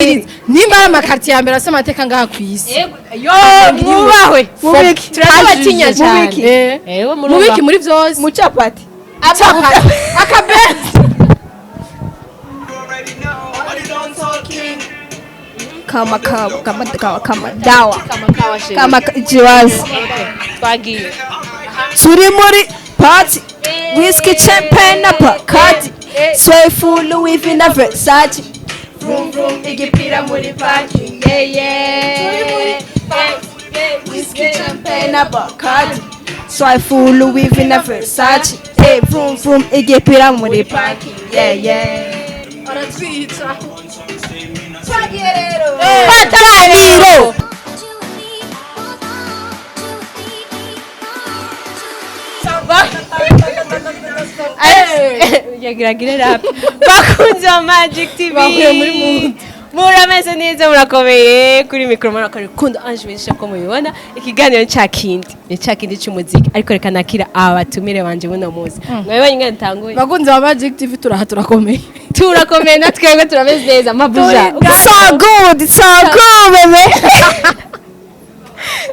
Nimba ari amakartier ya mbere afise amateka ngaha kw'isi. Yo, mwubahwe. Mubiki. Turabatinya cyane. Mubiki. Ewe, murumva. Mubiki muri vyose. Mucapati. Akabenzi. Kama kama kama kama kama dawa. Kama kawa chérie. Kama jiwazi. Twagiye. Turi muri party. Whiskey, champagne na Bacardi. Sway full Louis V na Versace. Vroom vroom igipira muri parking. Yeah yeah. Turi muri party. Whiskey, champagne na Bacardi. Sway full Louis V na Versace. Hey, vroom vroom igipira muri parking. Yeah yeah. Aratwica. Twagiye rero. Fataniro. Yagira rap. Bakunzi ba Magic TV. Bahuye muri mood. Murameze neza, murakomeye. Kuri mikoro murakora Rukundo Ange Mwigisha, ko mubibona ikiganiro ca kindi ni ca kindi c'umuziki, ariko reka nakira abatumire banje buno munsi. Mwabibonye ingene ntanguye? Bakunzi ba Magic TV, turaha, turakomeye. Turakomeye, na twebwe turameze neza, mabuja. So good, so good, baby.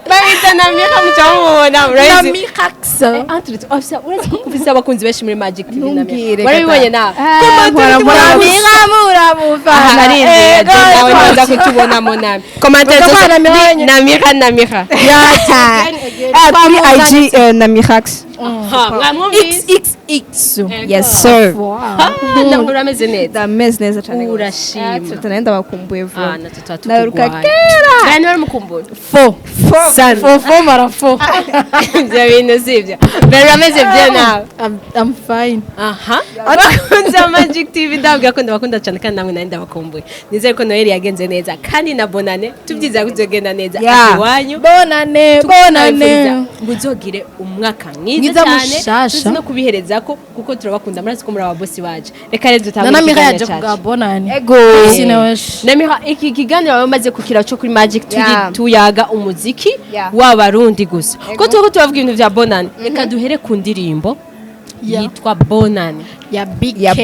Babita Namira, muca mubona, murabizi. Namirax. Entre ofisa, urazi ko ufise abakunzi benshi muri Magic TV, Namira? Ntumbwire. Warabibonye nawe? Namira muramufana. Aha, nawe nza kutubonamo nami commentaire Uza zose kwa Namira ni Namira, Namira. Ah, kuri IG Namirax. Ha, mwamwumvise? XXX. Yes sir. Ah, namwe urameze neza? Ndameze neza cyane. Urashima. Tutanaenda, ndabakumbuye vuba. Ah, natwe tuba Naheruka tukurwaye. kera. Bani baramukumbuye. Fo. Sana. Fo fo mara fo. Ibyo bintu si ibyo mbere. Urameze bien nawe? I'm fine. Aha, abakunzi ba Magic TV, ndababwira ko ndabakunda cyane kandi namwe nari ndabakumbuye. Nizere ko Noheli yagenze neza kandi na bonane tubyizera ko izogenda neza. Yeah. Iwanyu. Bonane, bonane. ngo uzogire umwaka mwiza Mwiza, cyane. mushasha. Tuzi no kubihereza ko kuko turabakunda, murazi ko muri ababosi bacu. Reka rero Na dutangure Namira ikiganiro yaje cyacu. kubwa bonane. Ego. Sinewesh. Namira, iki kiganiro bamaze kukira cyo kuri Magic turi Yeah. tuyaga umuziki Yeah. w'abarundi gusa, ko turiko turavuga ibintu vya bonane. Reka duhere ku ndirimbo Yeah. yitwa Bonane. Ya BK.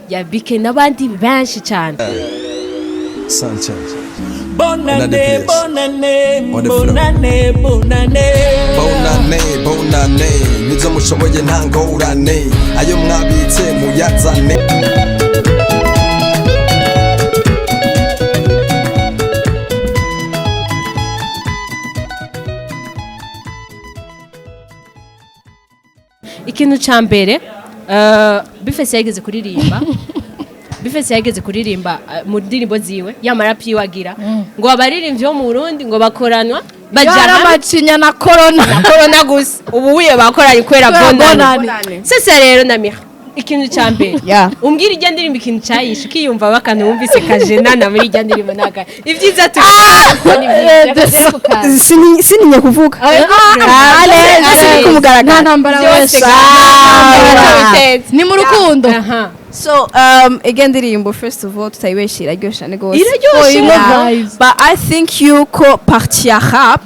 Ya BK n'abandi benshi cyane. Sanchez. Bonane, place. bonane, On the floor. bonane, bonane. Bonane, bonane, nizo mushoboye nta ngorane, ayo mwabitse muyazane. Ikintu ca mbere, B-Face yageze kuririmba, B-Face yageze kuririmba mu ndirimbo ziwe y'amarapi yiwe agira ngo abaririmbyi bo mu Burundi ngo bakoranwa baja hamwe. Yaramacinya na corona. Corona gusa, ubu wiye bakoranye kubera Kubera bonane. bonane. Sasa rero Namira, ikintu ca mbere, Yeah. umbwira ijya ndirimbo ikintu cayishe ukiyumva bakantu wumvise kajenana muri ijya ndirimbo naka ibyiza tu. Sininye kuvuga. Sini kumugaragara. Nta ntambara Byose wese. Byose. Ni mu rukundo. Aha. So, again, ndirimbo, first of all, tutayibeshye, iraryoshe cyane gose. Iraryoshe. Yeah. Vibes. But I think yuko partie ya rap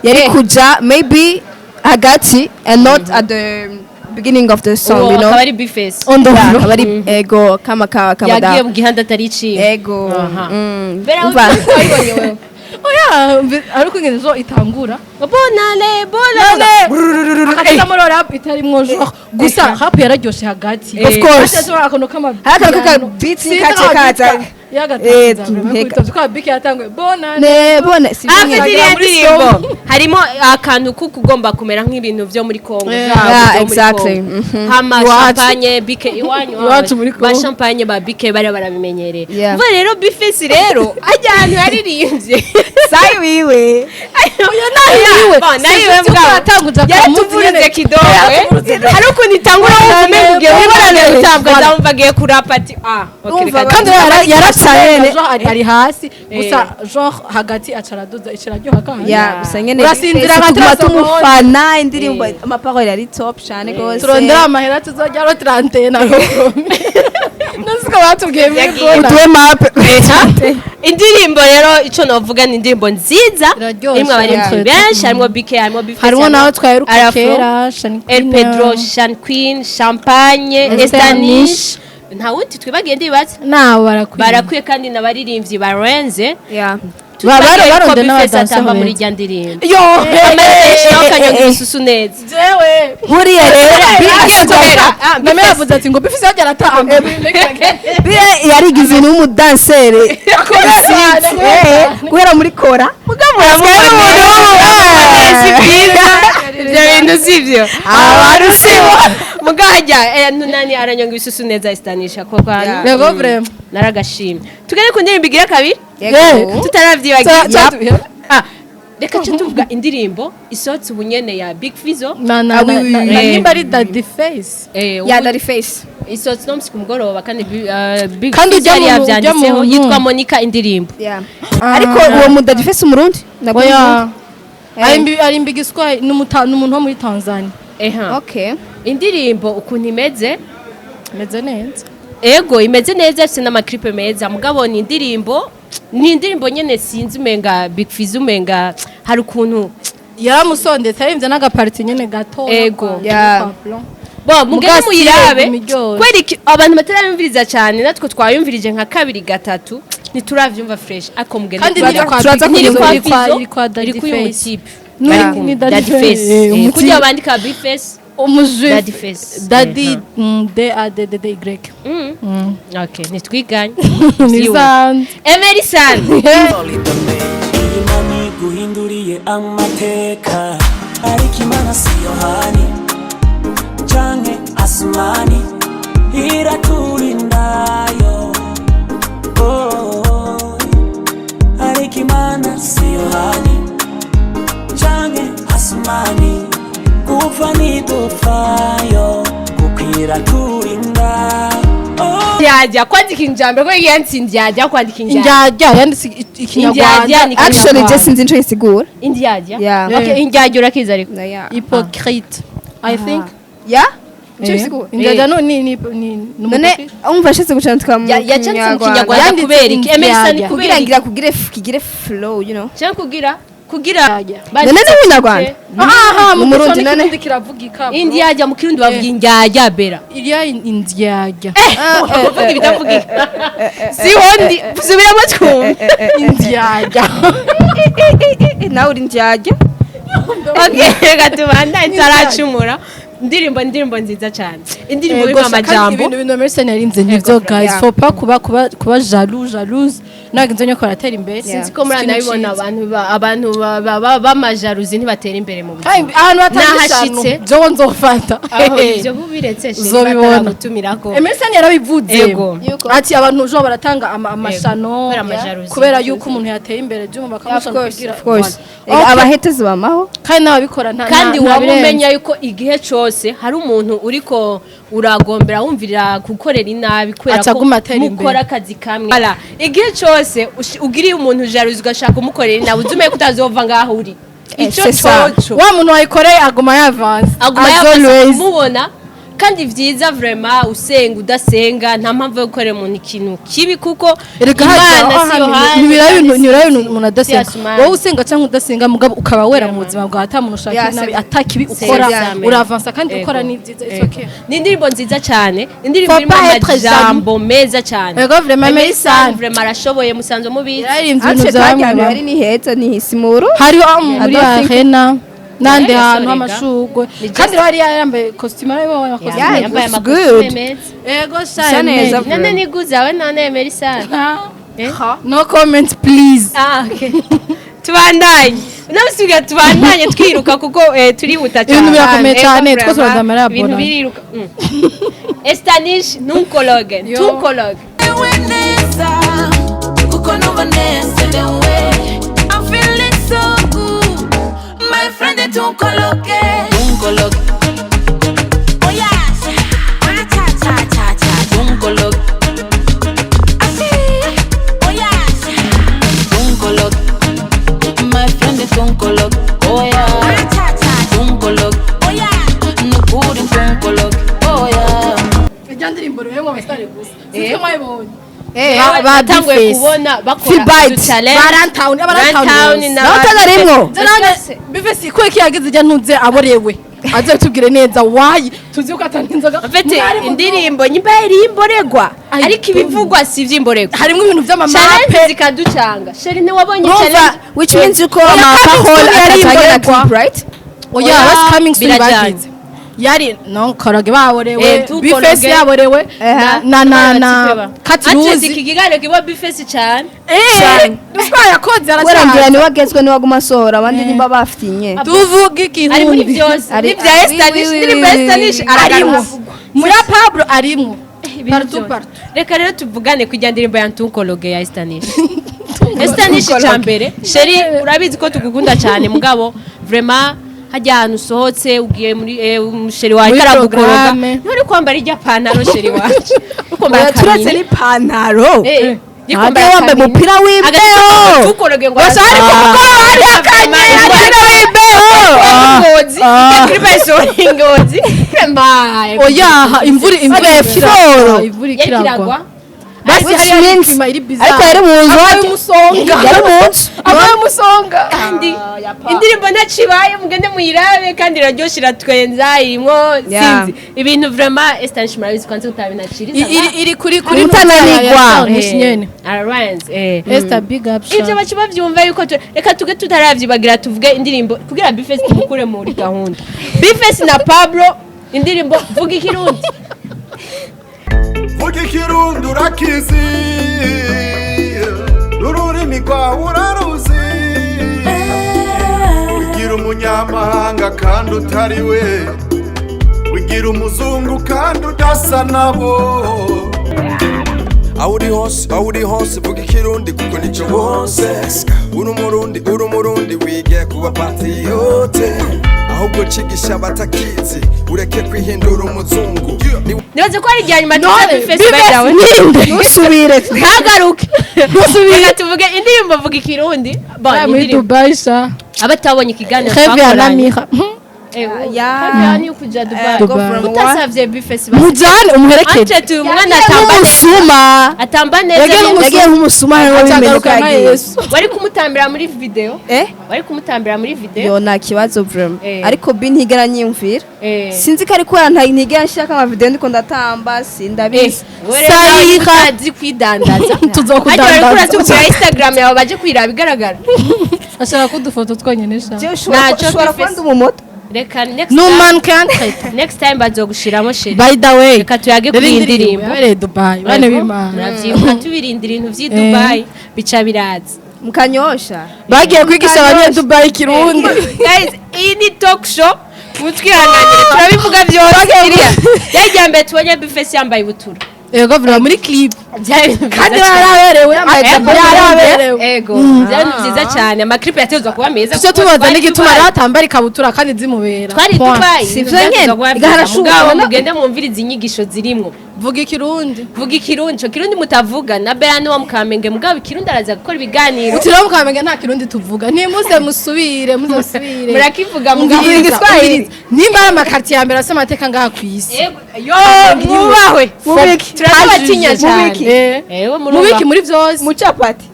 yari kuja maybe hagati and not at the beginning of the song, Uwo you know. akaba ari B-Face. On the Yeah, floor. akaba ari ego kama kawa kama Yagiye dawa. mu gihanda atari iciye. Ego. Aha. Mm. Mbere Umva. wabibonye wewe? Oya, ariko ingene zo itangura. Bonane, bonane. Akateza muri rap itarimwo genre gusa rap yararyoshe hagati. Of course. Hagati akantu kama Hari akantu kaka beat kace kaza. Yagatanze. Heka. Kwa BK yatanguye bonane. Ne bone si Afite bimwe. iriya ndirimbo harimo akantu ko kugomba kumera nk'ibintu byo muri Kongo. Yeah. Vyabo Yeah, byo muri exactly. Congo. Mhm. Hama Iwacu. champagne BK iwanyu. Iwacu muri ba Congo. champagne ba BK bari barabimenyereye. Yeah. Umva rero, B-Face rero ajya ahantu yaririmbye. Sai wiwe. Oya, nahiwe nahiwe mbwa. Yatanguza. Yaratuvuruze kidogo, eh. Hari ukuntu itangura wumva umenga ugiye wibona utabwa, ndumva agiye kurapa ati ah okay, Umva reka. Kandi Yarapfa. genre ari hasi gusa, genre hagati acaraduza iciraryoha kandi. Yeah, gusa nyene Urasinzira nka tuguma turasohoka. tumufana indirimbo, amaparole ari top cyane gose. Turondera amahera tuzojya ro 31 na rokome. Nuziko batubwiye muri Yagiye. bona. Uduhe map. Indirimbo rero, icyo navuga ni indirimbo nziza. Iraryoshe. Irimo abaririmbyi Yeah. benshi, harimo BK, harimo B-Face, Harimo nawe twaheruka Arafro, kera, Shani El Queen, Pedro, Shan Queen, Champagne, Esther Estanish, Nta wundi twibagiye, ndibaza. Nawe barakwiye. Barakwiye kandi n'abaririmbyi barenze. Ba- baronde Tutagiye ko n'abadansa Bface atamba muri beza. rya ndirimbo. Yo. Nawe akanyonga ibisusu neza. Jewe Buriya rero Ah, Mama yavuze ati ngo Bface yajya aratamba. Buriya yarigize n'umudansere guhera muri kora. Mugabo si byiza, ibyo bintu si byo. Abantu sibo. Mugajya nani aranyonga ibisusu neza isitanisha koko hano. Yego, vraiment. Naragashimye. Tugere ku ndirimbo igira kabiri Yego. tutaravyibagiye. Ah, reka ce tuvuga indirimbo isohotse ubunyene ya Big Fizzo. Na na Ah, na oui, oui, na oui. na nimba ari Daddy Face. Ya Daddy Face. Isohotse no musi ku mugoroba kandi Big Kandi Fizzo ujya yari ujya yavyanditseho. Yitwa Monica indirimbo. Yeah. Ariko uwo mu Daddy Face umurundi? Nabwo Oya. umurundi? Arimbi igiswahili, n'umuntu wo muri Tanzania. Eha. Okay. Indirimbo ukuntu imeze? Meze neza. Ego, imeze neza, ifite n'amaklipe meza, mugabo ni indirimbo nyene sinzi, umenga Big Fizzo, umenga hari ukuntu Yaramusondetse, aririmbye n'agapariti nyene gato. Ego. Yeah. Bo mugende Muga muyirabe. style imiryohe. Kubera iki abantu batarayumviriza cyane? Natwe twayumvirije nka kabiri gatatu, ntituravyumva fresh, ariko mugende. Kandi niri kwa turaza Big niri Fizzo, kwa iri kwa Fizzo, iri kwa Daddy iri kuri uyu Face. mutipe. Ni Daddy Daddy Face. Face. Umutipe. Kugira bandika Big Face. Umujuif. Daddy Face. Daddy D A D D D Y. Okay, nitwiganye. Ni sound. Emery San. Imana iguhinduriye amateka, ariko Imana si Yohani canke Asumani, iraturindayo. Oh, ariko Imana si Yohani canke Asumani, gupfa ntidupfayo kuko iraturinda. Oh. Yajya kwandika injambo ko yanditse yajya kwandika injambo. Indyarya yanditse ikinyarwanda. Indyarya ni Actually, je sinzi ico isigura. Indyarya. Yeah. Okay, indyarya urakiza ariko. Na yeah. Hypocrite, I think. Yeah? Ico isigura. Indyarya no ni None umva ashitse gucandika mu Yacanditse mu Kinyarwanda Yanditse kubera iki, Emery San? indyarya. Kubera Kugira iki? ngira kugire kigire flow, you know. Cyangwa kugira None ni Umunyarwanda? Aha Mu mu Burundi Burundi none? none kiravugika. Indyarya mu Kirundi bavuga indyarya bera. Iriya indyarya. Kuvuga ibitavugika si hondi, subiramo twumve. Indyarya. Nawe uri ndyarya. Okay, reka tubandanye ntaracumura. Indirimbo nziza cyane, indirimbo irimo amajambo. Ibintu Emery San yarinze nivyo, guys. Yeah. Faut pas kuba jaloux, jalouse ntabwo inzo nyoko aratera imbere. Sinzi ko muri anabibona abantu b'amajaruzi ntibatera imbere mu buzima. Kandi ahantu hatari Nahashitse. ishano jewe nzofata. Aho ibyo bubiretse Uzobibona. bataragutumirako. Emery San yarabivuze. Ego. Yuko. Ati abantu jo baratanga amashano Kubera amajaruzi. Kubera yuko umuntu yateye imbere byuma Of bakamushana course, kugira. of course. Okay. Abahetezi bamaho. Kandi n'ababikora nta Kandi nta waba birenze. umenya yuko igihe cose hari umuntu uriko uragombera wumvirira gukorera inabi kubera Aca ko aguma atera imbere. mukora akazi kamwe. Voilà. Igihe cose ugiriye umuntu jalousie ugashaka kumukorera inabi, uzi ko utazova ngaho uri. Ico C'est ça. coco Wa muntu wayikoreye aguma yavanze. Aguma As yavaze always. kumubona. Kandi vyiza vraiment, usenga udasenga, nta mpamvu yo gukorera umuntu ikintu kibi kuko Erega Imana si Yohani, ntibiraba ibintu si umuntu adasenga. Asumani. Wowe usenga cyangwa udasenga, mugabo ukaba wera mu buzima bwawe, ata muntu ushaka Yeah, nabi, c'est- atakibi C'est ukora, ça, man. uravansa kandi Ego. ukora n'ibyiza, it's Ego. okay. Ni indirimbo nziza cyane, indirimbo Faut irimo pas être amajambo meza cyane. Ego, vraiment, Emery Emery San San. vraiment arashoboye, musanzwe mubizi. Yaririmbye ibintu Actually, bya twagiye bamwe ahantu bamwe. hari ni heza, ni simuro. Hariho muri I don't think- arena n'ahandi Yeah, hantu sorry, h'amashurwe. Ni Kandi rero hariya yambaye costume, arabibonye amakositimu. Yeah, Yambaye it looks amakositimu good. meza. Ego sha. Bisa neza. Emery. None niguzawe none Emery San? Eh? No comment, please. Ah, okay. Tubandanye namusiga, tubandanye twiruka kuko turihuta cyane. Ibintu birakomeye Ego, cyane, vraiment, twese turazamara ibintu abona. biriruka. Estanish ntunkologe ntunkologe. Neza kuko numva nezerewe. I'm feeling so good, my friend, tunkologe tunkologe. Oh yes, ah cha cha cha cha, tunkologe. Asi, oh yes, Tunkoloc, my friend is Tunkoloc, oh yeah. ah cha cha, Tunkoloc, oh yeah. nukuri Tunkoloc, oh yeah. Ijya ndirimbo rero abasitari gusa sitwe mwayibonye. Eh, Ba Batanguye Big Face. kubona bakora Feelbite. udu challenge. Barantown, abarantown Runtown bose. na Nawe utazarimwo? Bifesi ko iki yagize ijya ntuze aborewe. Aze tubwire neza why tuzi ko atanga inzoga. Mfite Mwari mu- indirimbo nyimba yari imboregwa, Ay, ariko ibivugwa si ivy'imboregwa. Harimo ibintu Challenge vy'amamape. zikaducanga, chéri, ntiwabonye Urumva, challenge? which means yuko Oya, ama coming parole soon yari atatangira imboregwa. clip, right? Oya, Oya, what's coming soon? birajyanye. Bagize yari no koroge baborewe, tukoroge. B-Face yaborewe na Ati Katiruzi. iki kiganiro kiba B-Face cyane. Eh, ruswa yakoze. Kubera ngira Aracyari niwe agezwe, niwe aguma asohora abandi nimba bafitinye. Tuvuge ikirundi. Ari muri byose. N'ibya oui, Estanish, oui, n'ibya oui, Estanish oui, arimo. arimo. Muri Pablo arimo partout, Byose. partout. Reka rero tuvugane ku ijya ndirimbo ya Ntunkologe ya Estanish. Estanish, icya mbere, chéri, urabizi ko tugukunda cyane, mugabo vraiment hajya ahantu usohotse ugiye muri chéri wawe Muri karagukoroga, programme. nturi kwambara ijya pantaro, chéri wacu, uri kwambara Oya, turetse kamini. n'ipantaro. Uri Hajya wambaye umupira w'imbeho. Tukoroge ngo Basa hari ku mugoroba hari hakanye, umupira w'imbeho. Ngozi kuri basohora Ngozi vraiment. Oya, imvura Foro. ikiragwa, imvura yari ikiragwa. kiragwa. Basi Which hari means- climat iri bizarre. Ariko yari mu nzu. Abaye umusonga. Yari mu nzu. Abaye umusonga. Kandi indirimbo ntacibaye, mugende muyirabe, kandi iraryoshe, iratwenza, irimwo sinzi ibintu vraiment. Estanish murabizi kwanze kutabinaciriza. Iri kuri Mutananirwa. nyene. Ararenze. Esther, big up sha. Ibyo baca bavyumva yuko reka tuge tutaravyibagira, tuvuge indirimbo kugira B-Face tumukure muri gahunda. B-Face na Pablo, indirimbo Vuga Ikirundi. Vuga Ikirundi urakizi, n'ururimi rwawe uraruzi. Wigira umunyamahanga kandi utari we, wigira umuzungu kandi udasa nabo. Aho uri hose, aho uri hose, vuga Ikirundi kuko nico wose. Uri Umurundi, uri Umurundi, wige kuba patriote, ahubwo cigisha abatakizi, ureke kwihindura umuzungu. Nibaze ko ari irya nyuma tuza None B-Face, by the way. ninde? Ntusubire. Ntagaruke. Reka tuvuge indirimbo Vuga Ikirundi. Bon, Muri indirimbo Dubai sha. Abatabonye ikiganiro Rêve ya twakoranye. Namira. Ya. Rêve ni ukuja Dubai. Go from one- Utasavye B-Face. Mujane umuherekeze. Anje tu umwana atamba neza. Nk'umusuma. Atamba neza. Yagiye Nyine. Yagiye nk'umusuma, niwe bimenye ko Acagaruka na yagiye. Yesu. Wari kumutambira muri video? Eh. Wari kumutambira muri video? Yo, nta kibazo vraiment. Ariko bi ntigera nyiyumvira. Sinzi ko ari kubera ntigera nshirako amavideo ndiko ndatamba, sindabizi. Sayira utazi kwidandaza. Tuzokudandaza. Hajya bariko uratubwira Instagram yawe baje kwiraba igaragara. Ashaka ko udufoto twonyine sha. Jewe ushobora Ntacyo ushobora B-Face. kuba ndi umumoto. Reka next No time, man can traite. next time bazogushiramo, chéri. By the way, Reka tuyage kuri rero iyi indirimbo ndirimbo. yabereye Dubai, bane b'Imana. Muravyibuka tubirindira ibintu vy'i Dubai bica biraza. Mukanyosha. Bagiye kwigisha abanye Dubai Ikirundi. Guys, iyi ni talk show, mutwihanganire turabivuga byose. Iriya yari irya mbere tubonye B-Face yambaye ibutura. Yego, vuba muri clip. Byari ibintu Kandi byiza cyane. yaraberewe, Yambaye yaraberewe. Ego, byari ibintu byiza cyane. Amaklipe yategetswe kuba meza Tuce kuko tubaza twari n'igituma Dubai. ratambara ikabutura kandi zimubera. Twari Point. Dubai. Si Ibintu vyo nyene, byatezwa kuba byiza. igarashuka, Mugabo ubona? mugende mwumvirize inyigisho zirimwo. Vuga Ikirundi. Vuga Ikirundi, ico Kirundi mutavuga na Bea wa Mukamenge, mugabo Ikirundi araza gukora ibiganiro. Utiriwe Mukamenge, nta Kirundi tuvuga. Ntimuze musubire, muze musubire. Murakivuga mugabo. Umviriza, Igiswahili. umviriza. Nimba ari amakartier ya mbere afise amateka ngaha kw'isi. Ego, yo mwubahwe. Mubiki. Turabatinya cyane. Mubiki. Ewe murumva. Mubiki muri vyose. Mucapati.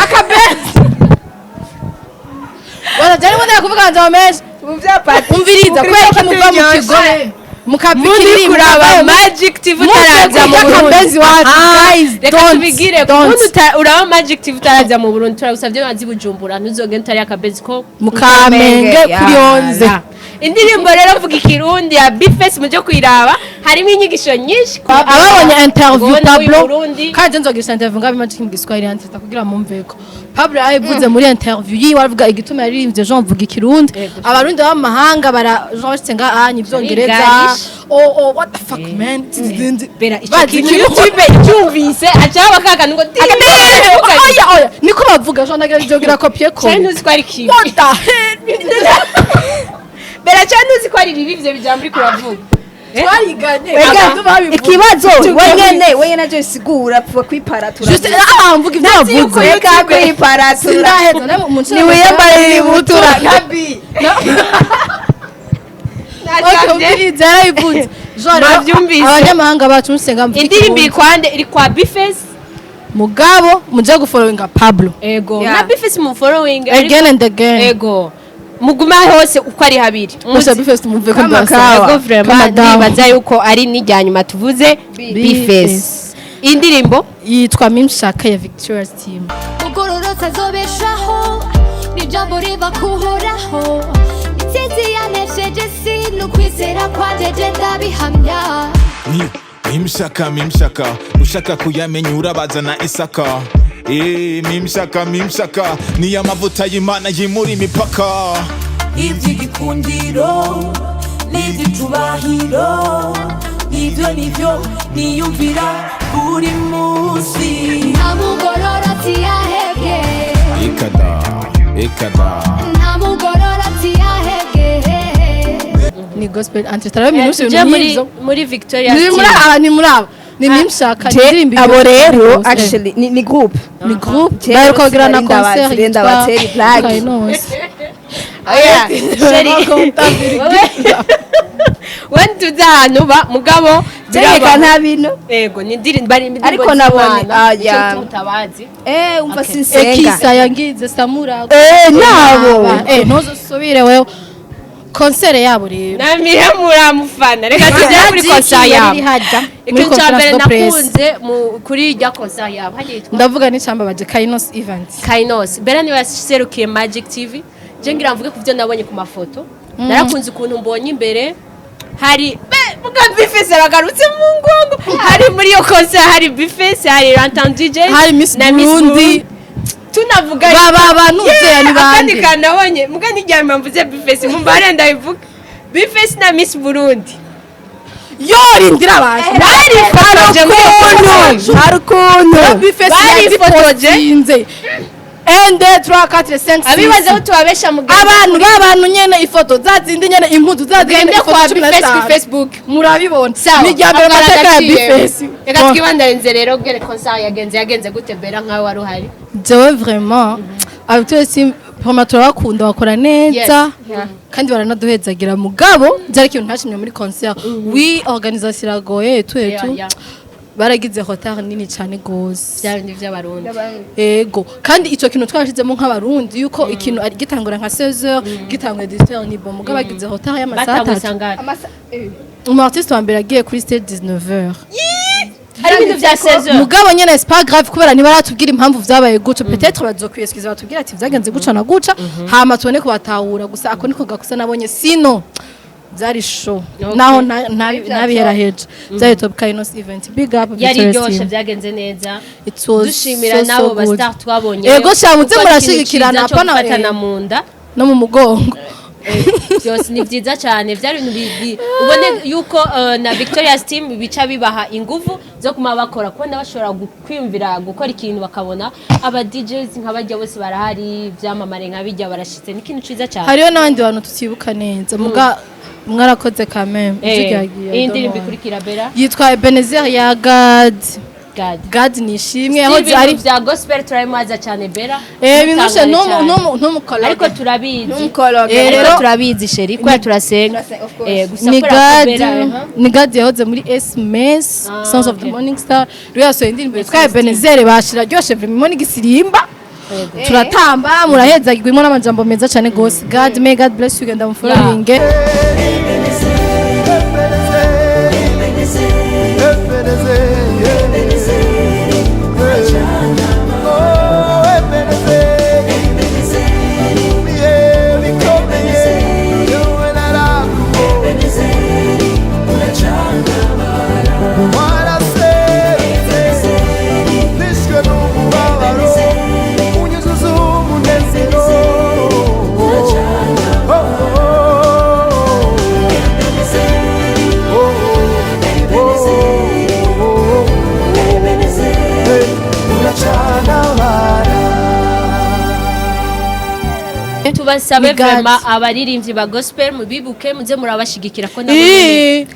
Akabenzi. Wala jari mbona kuvuga ngo menshi. Mu vyapati. Umviriza, kubera ko muva mu kigobe mukapikiri Muri kuraba Magic TV utaraza mu Burundi. Akabenzi wacu, guys. Reka Don't, tubigire don't. ubundi uraba Magic TV utaraza mu Burundi, turagusavye wazi Bujumbura, ntuzogende utari akabenzi ko Mukamenge kuri 11. Indirimbo rero Vuga Ikirundi ya B-Face, muje kuyiraba, harimo inyigisho nyinshi ku Ababonye interview Ubona w'i Pablo Burundi. kandi nzogisha interview ngabe magic mu Giswahili antita kugira mumveko. Pablo yabivuze muri interview yiwe, avuga igituma yaririmbye Jean Vuga Ikirundi. Abarundi b'amahanga bara Jean bashitse nga anyi ivyongereza. Biganisha. Oh, what the fuck, man? Bera ico Bazi kintu Ikirundi. YouTube icyumvise acaho bakakana ngo Oya, oya, niko bavuga Jean ndagira copier cyane. coller. Ntuzi ko ari kibi. What the hell? Bera cyane, ntuzi ko ari bibi ivyo bijambo uriko uravuga. Twariganye. Ega, Abantu babivuga. ikibazo wenyene wenyene aje sigura pfuba kwiparatura. Juste ah, mvuga ivyo bavuze. Reka kwiparatura. Sindaheza nawe umuntu. Niwiyambarira ibutura nkabi. Okay, umviriza, yarabivuze. Jean rero, Mwavyumvise. abanyamahanga bacu musenga mvuga Indirimbo Ikirundi. iri kwande? Iri kwa B-Face. Mugabo muje gufollowinga Pablo. Ego. Yeah. Na B-Face mu following. Again and again. Ego. Mugume hose uko ari habiri. Gusa B-Face, mumve ko Kama ndabasaba. kawa. Ego, vraiment. Kama dawa. Ndibaza yuko ari n'irya nyuma tuvuze B-Face. Indirimbo yitwa Mimshaka ya Victoria's Team. Ugororotse azobeshaho n'ijambo riva kuhoraho. Intsinzi yanesheje si n'ukwizera kwanjeje, ndabihamya. Ni mimshaka, mimshaka, ushaka kuyamenya urabazana Isaka. Mimshaka, mimshaka, niyo amavuta y'Imana yimura imipaka. Iby'igikundiro n'iby'icubahiro, nibyo nibyo niyumvira buri munsi. Nta mugororotsi yahebwe. Ikada ikada. Nta mugororotsi yahebwe. Ni gospel entre tarabe minushe. Tujye muri Victoria Ni muri Team. aba, ni muri aba, ni Mimshaka, ni indirimbo Abo iryoshye rero rwose. Actually ni group. Ni group. Jewe baheruka kugira na sinari ndabazi, concert renda yitwa bateri blague. Kainos. Oya, chéri, we ntuzi ahantu ba mugabo. Reka, nta bintu. Ego, ni indirimbo, bari indirimbo Ariko nabonye, z'Imana, ah, icyo ya. mutabazi. Umva, Okay. sinsenga. Ekisa yangize samura. Nabo. Ntuzusubire wewe, concert yabo rero. Namire muramufana, reka tujye muri concert yabo. Muri Ikintu cya mbere conference de presse. nakunze kuri irya concert yabo hagiye yitwa Ndavuga n'icambabaje, Kainos event. Kainos. Bera niwe yaserukiye Magic TV. Je ngira mvuge ku byo nabonye ku mafoto. Narakunze ukuntu mbonye imbere hari muga B-Face aragarutse mu ngongo. Hari muri iyo concert hari B-Face, hari Rantan DJ, Hari Miss na Miss Burundi. Burundi. Tunavuga Ba bantu Yeah, ni akandi bande? kantu nabonye muga n'igihe mvuze B-Face mumva ndabivuga, B-Face na Miss Burundi. Yo, rindira abantu. Barifotoje muri iyo concert. Hari ukuntu B-Face Barifotoje. yazipostinze 1 2 3 4 5 6. Abibaza ko tubabesha mugende. Abantu b'abantu nyene, ifoto za zindi nyene, impuzu za zindi, Mugende ifoto kwa 15. B-Face kuri Facebook. Murabibona. Sawa. Ni irya mbere Akara mateka ya gaciye. B-Face. Reka twibandarinze rero bwere concert yagenze gute, Bera, nkawe wari uhari? Jewe vraiment abatuye vraiment turabakunda, bakora neza kandi baranaduhezagira. Mugabo byari ikintu ntashimye muri concert, oui, organisation iragoye etu etu. Baragize retard nini cyane gose. Bya bindi by'Abarundi. Ego, kandi ico kintu twashizemo nk'Abarundi yuko ikintu ari gitangura nka 16h, gitangura 18h, ni bon. Mugabo bagize retard y'amasaha Batanguye 3. sangara. Umu artiste wa mbere agiye kuri stage 19h. Hari ibintu bya 16. Mugabo nyene c'est pas grave, kubera ntibaratubwira impamvu vyabaye gutyo. Peut-être bazokwiyexcusa, batubwira ati vyagenze guca na guca, hama tubone kubatahura. Gusa ako niko gakosa nabonye, sino byari show. Naho ntabiheraheje, byari top. Kainos event, big up Yari Victorious iryoshe. Team. Byagenze neza. It was Dushimira so, so n'abo ba good. star twabonye. Ego sha, muze murashigikirana, apana apana, gufatana mu nda. No mu mugongo. Byose ni byiza cyane. Byari ibintu ubone yuko na Victoria's Team bica bibaha ingufu zo kuma bakora, kubona bashobora kwiyumvira gukora ikintu, bakabona aba DJs nka bajya bose barahari, byamamare nka bijya barashitse, ni ikintu ciza cyane. Hariyo n'abandi bantu tutibuka neza, muga mwarakoze quand même. Iyi ndirimbo ikurikira, Bera? Yitwa Ebenezer ya Gad. God. Gad nishimwe Yahoze yahoze ari ari bya gospel, turabimaza cyane, Bera. Binushe. Ntutangare cyane. Ntumukologe. Ariko turabizi. Ntumukologe. Ariko Rero- turabizi chéri, kubera turasenga. Of course. Gusa ni kubera ko Gad. Bera, Ni Gad yahoze muri SMS, Sons of the Morning Star. Rero yasohoye indirimbo yitwa Ebenezer, bashira ryoshe vraiment, n'igisirimba turatamba, murahezagirwimo n'amajambo meza cyane gose. God, may God bless you, genda mufollowing. Tubasabe Ni God. vraiment abaririmbyi ba gospel mubibuke, muze murabashigikira ko nabo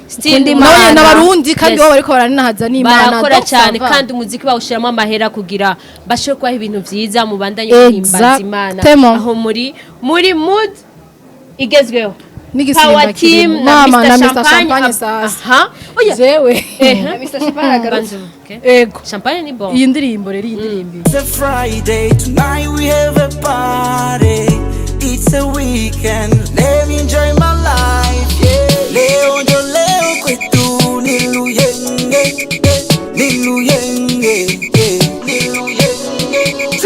still nawe Imana. n'Abarundi kandi Yes. bo bariko baraninahaza n'Imana. Barakora Donc, cyane. ça va. Kandi umuziki bawushiramo amahera kugira bashobore kubaha ibintu vyiza, mubandanye guhimbaza Imana. Exactement. Aho muri mood igezweho. N'igisimba Power Team kirimo. na Mama Mr na Mr Champagne. Champagne sasa. Aha, oya. Jewe. Mr Champagne agarutse. Banzu, okay. Ego. Champagne ni bon. Iyi ndirimbo rero, iyi ndirimbo It's a Friday, tonight we have a party. It's a weekend, let me enjoy my life, yeah. Leo ndio leo kwetu ni luyenge, ni luyenge, yeah. Ni luyenge.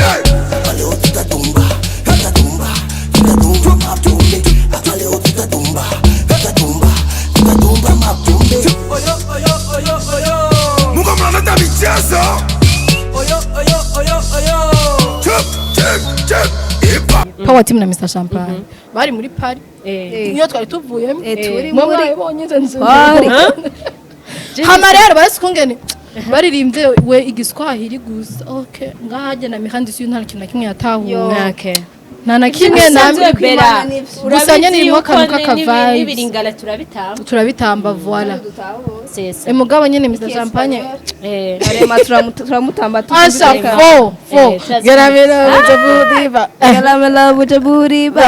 Hapa leo tutatumba, tutatumba, tutatumba mapumbe. Hapa leo tutatumba, tutatumba, tutatumba mapumbe. Oyo, oyo, oyo, oyo. Mungu mnaleta michezo. Oyo, oyo, oyo, oyo. Chip, chip, chip. Ipa. Power Team na Mr Champagne bari muri party niyo twari tuvuyemo. Turi mwe muri mwabibonye izo nzu. Party. Hama rero barasi kungene baririmbye we igiswahili gusa. Okay, ngahaje na mihandi siyo, nta kintu na kimwe yatahuye. Nta na kimwe. Bisanzwe. Namwe Bera. Gusa nyene irimo akantu k'aka vibes. N'ibiringala turabitamba. Turabitamba, voilà. Sesa. Mugabo nyene Mr Champagne Arema turamutamba. Asha fo fo. Garamela bujabudiba. Garamela bujaburiba.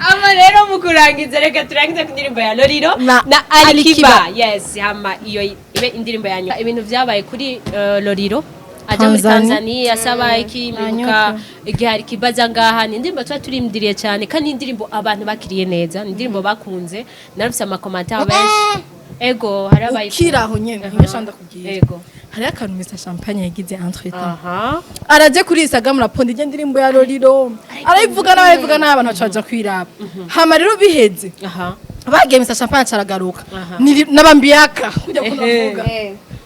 Ama rero mu kurangiza, reka turangize ku ndirimbo ya Lolilo na Alikiba. Alikiba. Yes, hama iyo ibe indirimbo yanyu. Ibintu vyabaye kuri Lolilo aja muri Tanzania. Tanzania asaba iki, mwibuka igihe Alikiba aza ngaha? Ni indirimbo tuba turindiriye cyane, kandi indirimbo abantu bakiriye neza, ni indirimbo bakunze. Narufise ama commentaires benshi. Ego, hari abayikunze. Ukiri aho nyene, nkenshi ndakubwira. Ego. Hariho akantu Mr Champagne yagize entre temps. Araje kuri Instagram, araponda ijya ndirimbo ya Lolilo, arayivuga n'abayivuga n'abantu baca baja kwiraba. Hama rero biheze, bagiye, Mr Champagne acaragaruka. Nabambiaka kujya kunavuga.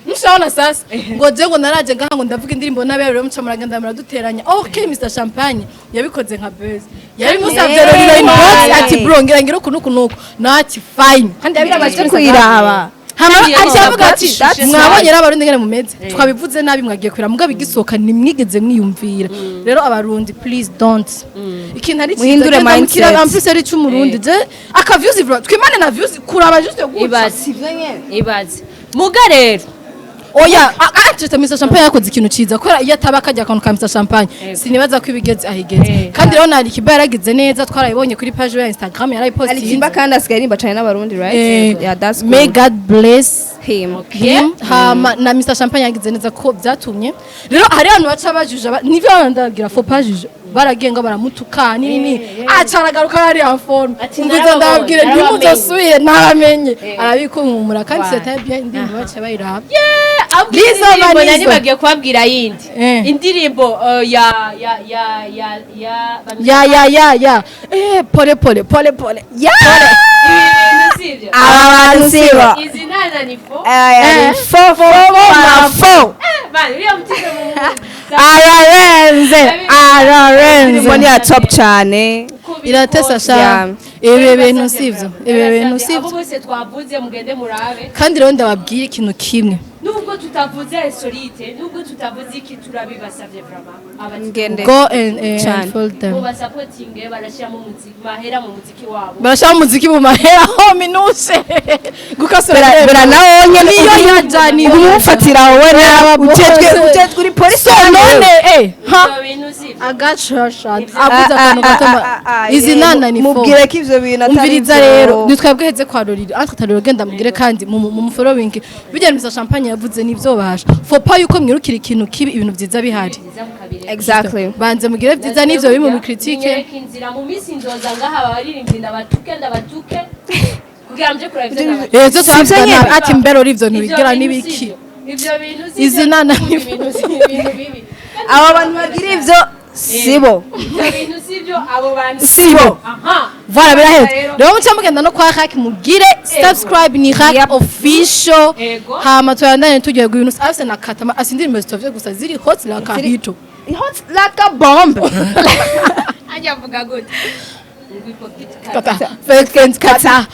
Mshaona sasa ngo je ngo naraje ngaha ngo ndavuga indirimbo nabi, rero muca muragenda muraduteranya. Okay, Mr Champagne yabikoze nka buzz, yabimusavye Lolilo inbox ati: "Bro, ngira ngira uku nuku nuku." Nati: "Fine." Kandi Yabibaje kuyiraba. Hama Kandi aca avuga ati: That's "Mwabonye rero Abarundi ngene mumeze, twabivuze nabi, mwagiye kwira, mugabo igisohoka nimwigeze mwiyumvira." Rero Abarundi, please don't. Ikintu ari cyiza Muhindure genda mindset. mukira en plus ari cy'Umurundi je aka views vra twimane na views kuraba juste guca. Ibaze, ibaze muga rero. Oya, ati Mr Champagne yakoze ikintu ciza, kubera iyo ataba akajya akantu ka Mr Champagne, sinibaza ko ibigeze ahigeze. Kandi rero na Alikiba yaragize neza, twarabibonye kuri page ya Instagram yarayipostinze. Alikiba kandi asigaye aririmba cyane n'Abarundi, right? Yeah, that's good. May God bless him. Him. Hama na Mr Champagne yagize neza ko byatumye rero hari abantu baca bajuja nivyo ndagira faux pas juge, baragiye ngo baramutuka nini, aca aragaruka ari en forme. Ati, Umviza, "Narababonye, ndababwire narabamenye." ntimuzosubire, naramenye arabikunkumura kandi c'était bien, indirimbo baca bayiraba. Abwira Lizo indirimbo nari Manizo. bagiye kubabwira yindi indirimbo ya ya Ya ya ya ya, pole pole pole pole Ya. Ibintu sivyo. Aba bantu sibo. Izi nana ni fo. Fo fo ma fo. Man, uriya mutipe mu Ararenze, ararenze. Indirimbo ni ya top cyane. Iratesa sha. Ibi bintu sivyo, ibi bintu Abo sivyo. bose twavuze, mugende murabe. Kandi rero ndababwira ikintu kimwe. Nubwo tutavuze insolite, nubwo tutavuze iki, turabibasavye vraiment. Ngende. Go and Cyane. follow them. Mubasapotinge, barashyiramo umuziki, mahera mu muziki wabo. Barashaka umuziki mu mahera ho minushe gukasura. Bera nawe nyene. Niyo yajani. Umufatira wowe nawe ujejwe uri polisi. So none ha Ibyo bintu sivyo. Agacasha avuze akantu gato izi nana ni fo. Mubwire ko ivyo bintu atari Umviriza vyo. rero, nitwebwe heze kwa Roriro entre tariro, genda mubwire kandi mu following bijya. Mr Champagne yavuze nivyo basha faux pas yuko mwirukira ikintu kibi ibintu vyiza bihari. Exactly. Banze mugire vyiza n'ivyo biri mu critique. Nyereka inzira, mu minsi nzoza ngaha abaririmbyi ndabatuke, ndabatuke kugira mje kureba ivyo ndabatuke. Ejo Sivyo nyene. ati mbero ivyo Ivyo ntibigira bintu n'ibiki. sivyo. Ivyo bintu sivyo. Izi nana Ibintu ibintu bibi. Abo bantu bagira ivyo sibo. Ivyo bintu sivyo, abo bantu Sibo. Aha. Voilà, biraheze rero. Muca mugenda no kwa Hak, mugire subscribe, ni Hak Yep. Official. Ego. Hama tuyandanye tugiye ibintu afise na kata asindira zitovye gusa ziri hot like a hito. Hot like a bomb. Ajya avuga gute ngo hypocrite? Kata fake friends, kata.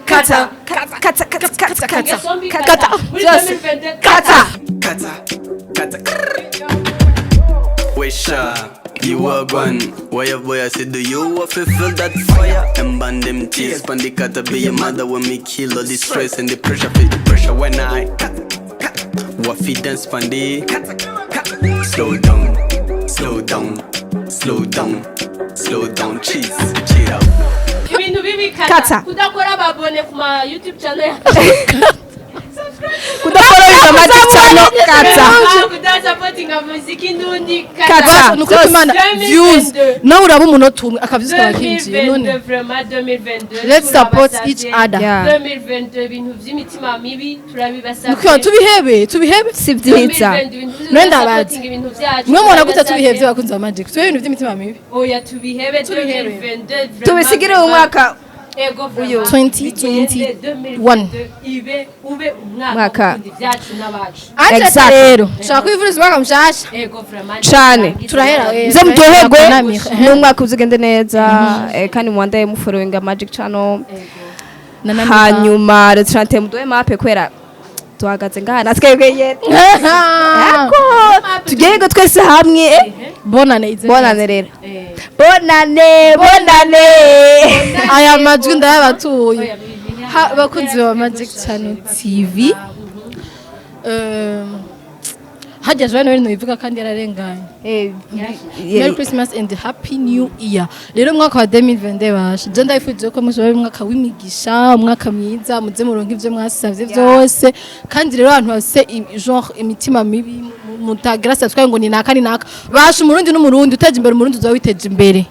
Kata. Kata kata kata kata kata. Ingeso mbi. Kata. Kata muri Byose. 2022. Kata. Kata, kata, Wisha, you are gone. Why your boy I say do you want to feel that fire? And ban them tears, pan the kata be your mother when me kill all the stress and the pressure, feel the pressure when I Wafi dance pan the slow down, slow down, slow down, slow down, cheese, chill out. Ibintu bibi. Kata. Kata kudakora babone ku ma YouTube channel. Kudafollowinga Magic Channel, kata. Kudasapotinga muziki ndundi. Kata. Nuko Imana views nawe uraba umunota umwe akavyuzi kaba kinjiye none. 2022, vraiment 2022. Let's support each other. Yeah. 2022, ibintu vy'imitima mibi turabibasabye. Nuko tubihebe, tubihebe. Si vyiza. 2022, ibintu None ndabazi. vy'udasapotinga ibintu vyacu Mwe mubona gute? turabibasabye. Tubihevye, bakunzi ba Magic, tubihebe ibintu vy'imitima mibi. Oya, tubihebe. Tubihebe. 2022 vraiment, Tubisigire vraiment. umwaka. Ego, vraiment. 2021. 2022 ibe ube umwaka Mwaka. w'ukunda ibyacu n'abacu. Anje Exactly. rero nshaka kwivuriza umwaka mushasha. Ego, vraiment. Cane. Turahera. Muze muryoherwe Turahera. n'umwaka uzigende neza, kandi muwandaye mufollowinga Magic Channel. Hanyuma restaurant muduhe mape kubera tuhagaze ngaha natwebwe nyene ako tugererwe twese hamwe. Bonane ize. Bonane rero, bonane, bonane. Aya majwi ndayabatuye. Bakunzi ba Magic Channel TV, hajya Joyeux Noël ntubivuga kandi yararenganye. Merry Christmas and Happy New Year. Rero umwaka wa 2022 basha je ndabifuje ko muzoba umwaka w'imigisha, umwaka mwiza, muze muronka ivyo mwasavye vyose. Kandi rero abantu bafise genre imitima mibi, mutagira subscribe ngo ni naka ni naka, basha umurundi n'umurundi, uteje imbere umurundi uzoba witeje imbere.